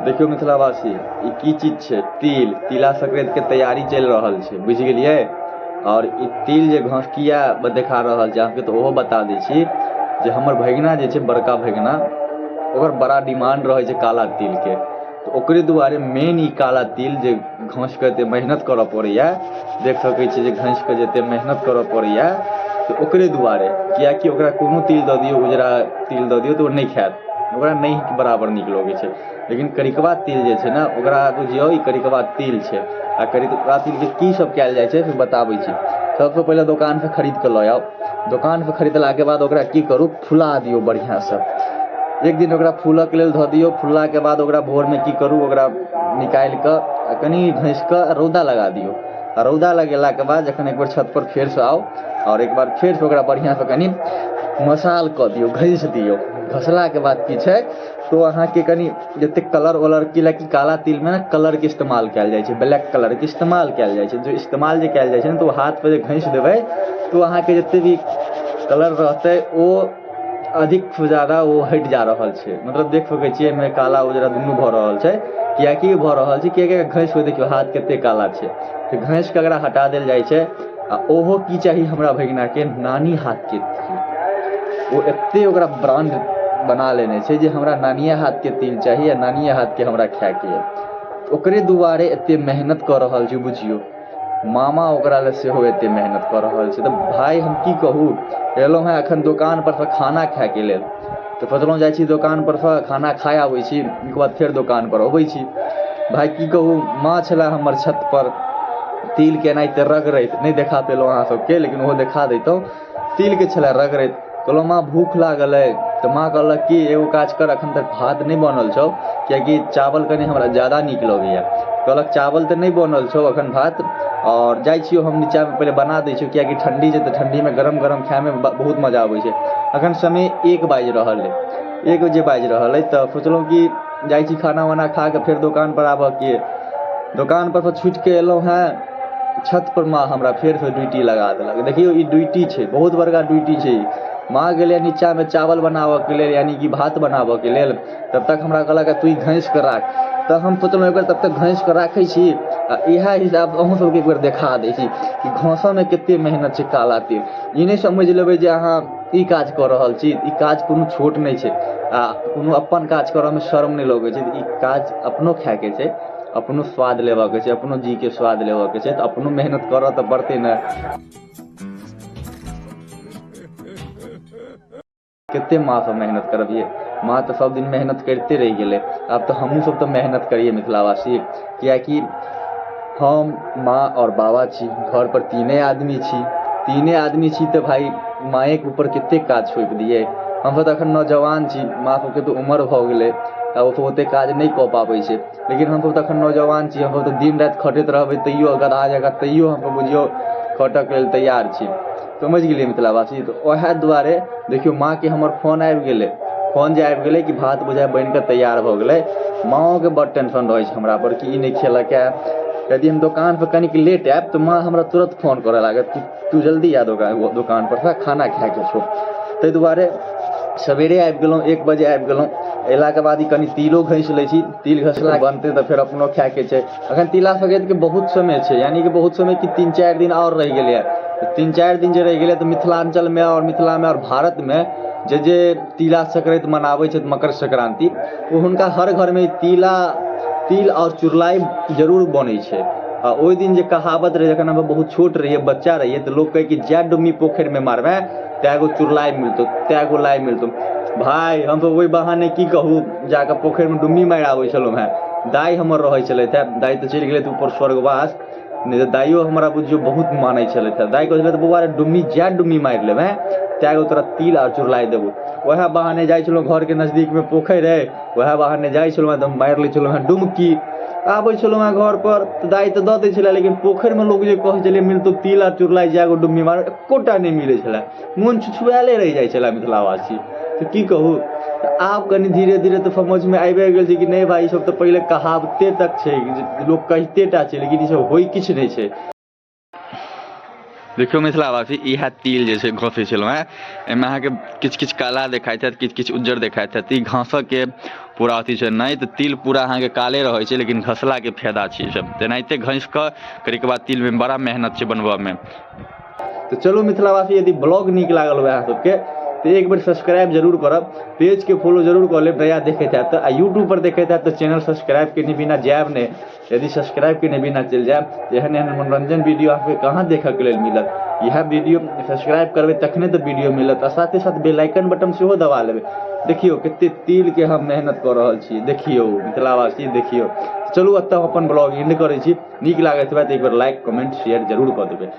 देखियौ मिथिलावासी, ई की चीज छै? तिल। तिला संक्रांतिके तैयारी चलि रहल छै, बुझि गेलियै? आओर ई तिल जे घस किया देखा रहल छै अहाँके, तऽ ओहो बता दै छी जे हमर भगिना जे छै, बड़का भगिना, ओकर बड़ा डिमांड रहै छै काला तिलके। तऽ ओकरे दुआरे मेन ई काला तिल जे घसिके एते मेहनत करऽ पड़ैए, देख सकै छियै जे घसिके जे एते मेहनत करऽ पड़ैए, तऽ ओकरे दुआरे। किएकि ओकरा कोनो तिल दऽ दियौ, उजरा तिल दऽ दियौ, तऽ ओ नहि खायत, ओकरा नहि बराबर नीक लगै छै। लेकिन करिकबा तिल जे छै ने, ओकरा बुझियौ ई करिकबा तिल छै। आ करिकबा तिलके की सब कयल जाइ छै से बताबै छी। सबसँ पहिले दोकानसँ खरीद कऽ लऽ आउ। दोकानसँ खरीदलाके बाद ओकरा की करू? फुला दियौ बढ़िआँसँ। एक दिन ओकरा फूलऽके लेल धऽ दियौ। फुललाके बाद ओकरा भोरमे की करू? ओकरा निकालि कऽ आ कनि घसि कऽ रौदा लगा दियौ। आ रौदा लगेलाके बाद जखन एक बेर छतपर फेरसँ आउ आओर एक बार फेरसँ ओकरा बढ़िआँसँ कनि मसाल कऽ दियौ, घसि दियौ। घसलाके बाद की छै तो अहाँके कनि जतेक कलर वलर की कि काला तिलमे ने कलरके इस्तेमाल कयल जाइ छै, ब्लैक कलरके इस्तेमाल कयल जाइ छै। जो इस्तेमाल जे कयल जाइ छै ने, तऽ ओ हाथपर जे घसि देबै तऽ ओ अहाँके जते भी कलर रहतै ओ अधिकसँ जादा ओ हटि जा रहल छै। मतलब देख सकै छियै, एहिमे काला उजरा दुनू भऽ रहल छै। किएकि भऽ रहल छै? किएकि घसि कऽ देखियौ हाथ कते काला छै। तऽ घसि कऽ एकरा हटा देल जाइ छै। आ ओहो की चाही हमरा भगिनाके? नानी हाथके तिल। ओ एते ओकरा ब्रांड बना लेने छै जे हमरा नानिये हाथके तिल चाही आ नानिये हाथके हमरा खायके यऽ। ओकरे दुआरे एते मेहनत कऽ रहल छै, बुझियौ। मामा ओकरा लए सेहो एते मेहनत कऽ रहल छै। तऽ भाय, हम की कहू, एलहुँ हेँ एखन दोकान परसँ खाना खायके लेल। तऽ सोचलहुँ जाइ छी दोकान परसँ खाना खाय आबै छी, ओहिके बाद फेर दोकान पर अबै छी। भाय, की कहू, माँ छलै हमर छत पर तिलके एनाहिते रगड़ैत। नहि देखा पेलहुँ अहाँ सबके, लेकिन ओहो देखा दैतहुँ। तिलके छलै रगड़ैत। कहलहुँ, माँ, भूख लागल अइ। तऽ माँ कहलक कि एगो काज कर, एखन तक भात नहि बनल छौ, किएकि चावल कनि हमरा ज्यादा नीक लगैए। कहलक, चावल तऽ नहि बनल छौ एखन भात, आओर जाइ छियौ हम नीचाँमे, पहिले बना दै छियौ, किएकि ठण्डी छै तऽ ठण्डीमे गरम गरम खायमे बहुत मजा अबै छै। एखन समय 1 बाजि रहल अइ। 1 जे बाजि रहल अइ, तऽ सोचलहुँ कि जाइ छी खाना वाना खा कऽ फेर दोकानपर आबऽके। दोकानपर सँ छुटिके एलहुँ हेँ छतपर, माँ हमरा फेरसँ ड्यूटी लगा देलक। देखियौ, ई ड्यूटी छै, बहुत बड़का ड्यूटी छै ई। माँ गेलै नीचाँमे चावल बनाबऽके लेल, यानि कि भात बनाबऽके लेल। तब तक हमरा कहलक, तू ई घसि कऽ राख। तऽ हम सोचलहुँ एक बेर तब तक घसि कऽ राखै छी आ इएह हिसाब अहूँ सबके एक बेर देखा दै छी कि घसऽमे कते मेहनत छै काला तिल। ई नहि समझि लेबै जे अहाँ ई काज कऽ रहल छी। ई काज कोनो छोट नहि छै आ कोनो अपन काज करऽमे शर्म नहि लगै छै। ई काज अपनो खायके छै, अपनो स्वाद लेबऽके छै, अपनो जीके स्वाद लेबऽके छै, तऽ अपनो मेहनत करऽ तऽ पड़तै ने। कते माँ सब मेहनत करबियै? माँ तऽ सब दिन मेहनत करिते रहि गेलै, आब तऽ हमहूँ सब तऽ मेहनत करियै मिथिलावासी। किएकि हम, माँ आओर बाबा छी, घर पर तीने आदमी छी। तीने आदमी छी तऽ भाय, मायेके ऊपर कते काज सौंपि दियै? हमसब तऽ अखन नौजवान छी। माँ सबके तऽ उमर भऽ गेलै आ ओसब ओते काज नहि कऽ पाबै छै, लेकिन हमसब तऽ अखन नौजवान छी। हमसब तऽ दिन राति खटैत रहबै तैयो गदहा जकाँ, तैयो हमसब बुझियौ खटऽके लेल तैयार छी। समझि गेलियै मिथिलावासी? तऽ उएह दुआरे देखियौ, माँके हमर फोन आबि गेलै। फोन जे आबि गेलै कि भात बुझाइ बनि कऽ तैयार भऽ गेलै। माँओके बड्ड टेंशन रहै छै हमरा पर कि ई नहि खेलक हए। यदि हम दोकानपर कनिक लेट आयब तऽ माँ हमरा तुरन्त फोन करऽ लागत कि तू जल्दी आ दोकान दोकान परसँ, खाना खायके छौ। ताहि दुआरे सवेरे आबि गेलहुँ, 1 बजे आबि गेलहुँ। अयलाके बाद ई कनि तिलो घसि लै छी। तिल घसला बनतै तऽ फेर अपनो खायके छै। अखन तिला संक्रान्तिके बहुत समय छै, यानि कि बहुत समय कि 3-4 दिन आओर रहि गेलैए। तऽ 3-4 दिन जे रहि गेलै, तऽ मिथिलाञ्चलमे आओर मिथिलामे आओर भारतमे जे जे तिला संक्रान्ति मनाबै छथि, मकर संक्रान्ति, ओ हुनका हर घरमे तिला तिल आओर चुरलाई जरूर बनै छै। आ ओहि दिन जे कहावत रहै, जखन हम बहुत छोट रहियै, बच्चा रहियै, तऽ लोक कहै कि जए डुम्मी पोखरिमे मारबै तए गो चुरलाई मिलतौ, तए गो लाइ मिलतौ। भाय, हमसब ओहि बहाने की कहू, जाकऽ पोखरिमे डुम्मी मारि आबै छलहुँ हेँ। दाइ हमर रहै छलथि हेँ। दाइ तऽ चलि गेलथि ऊपर स्वर्गवास, नहि तऽ दाइयो हमरा बुझियौ बहुत मानै छलथि हेँ। दाइ कहै छलथि, बौआ रे, डुम्मी जए डुम्मी मारि लेबै तए गो तोरा तिल आओर चुरलाई देबौ। वएह बहाने जाइ छलहुँ। घरके नजदीकमे पोखरि अइ, वएह बहाने जाइ छलहुँ हेँ तऽ मारि लै छलहुँ हेँ डुमकी। आबै छलहुँ हेँ घर पर तऽ दाइ तऽ दऽ दै छलै, लेकिन पोखरिमे लोक जे कहै छलै मिलतौ तिल आ चुरलाई जए गो डुम्मी मार, एकोटा नहि मिलै छलै। मोन छुछुआएले रहि जाइ छलै मिथिलावासी। तऽ की कहू, तऽ आब कनि धीरे धीरे तऽ समझमे आबिए गेल छै कि नहि भाय, ईसब तऽ पहिले कहावते तक छै, लोक कहिते टा छै, लेकिन ईसब होइ किछु नहि छै। देखियौ मिथिलावासी, इएह तिल जे छै घसै छलहुँ हेँ। एहिमे अहाँके किछु किछु काला देखाइत हैत, किछु किछु उज्जर देखाइत हैत। ई घसऽके पूरा अथी छै नहि तऽ तिल पूरा अहाँके काले रहै छै, लेकिन घसलाके फायदा छै सब। तेनाहिते घसि कऽ करैके बाद तिलमे बड़ा मेहनत छै बनबऽमे। तऽ चलू मिथिलावासी, यदि ब्लॉग नीक लागल हुए अहाँ सबके तऽ एक बेर सब्सक्राइब जरूर करब, पेजके फॉलो जरूर कऽ लेब नया देखैत हैब तऽ, आ यूट्यूब पर देखैत हैब तऽ चैनल सब्सक्राइब केने बिना जायब नहि। यदि सब्सक्राइब केने बिना चलि जायब तऽ एहन एहन मनोरंजन वीडियो अहाँके कहाँ देखऽके लेल मिलत? इएह वीडियो सब्सक्राइब करबै तखने तऽ वीडियो मिलत, आ साथे साथ बेल आइकन बटन सेहो दबा लेबै। देखियौ कते तिलके हम मेहनत कऽ रहल छी, देखियौ मिथिलावासी देखियौ। चलू एतऽ हम अपन ब्लॉग एंड करै छी। नीक लागैत हुए तऽ एक बेर लाइक कमेंट शेयर जरूर कऽ देबै।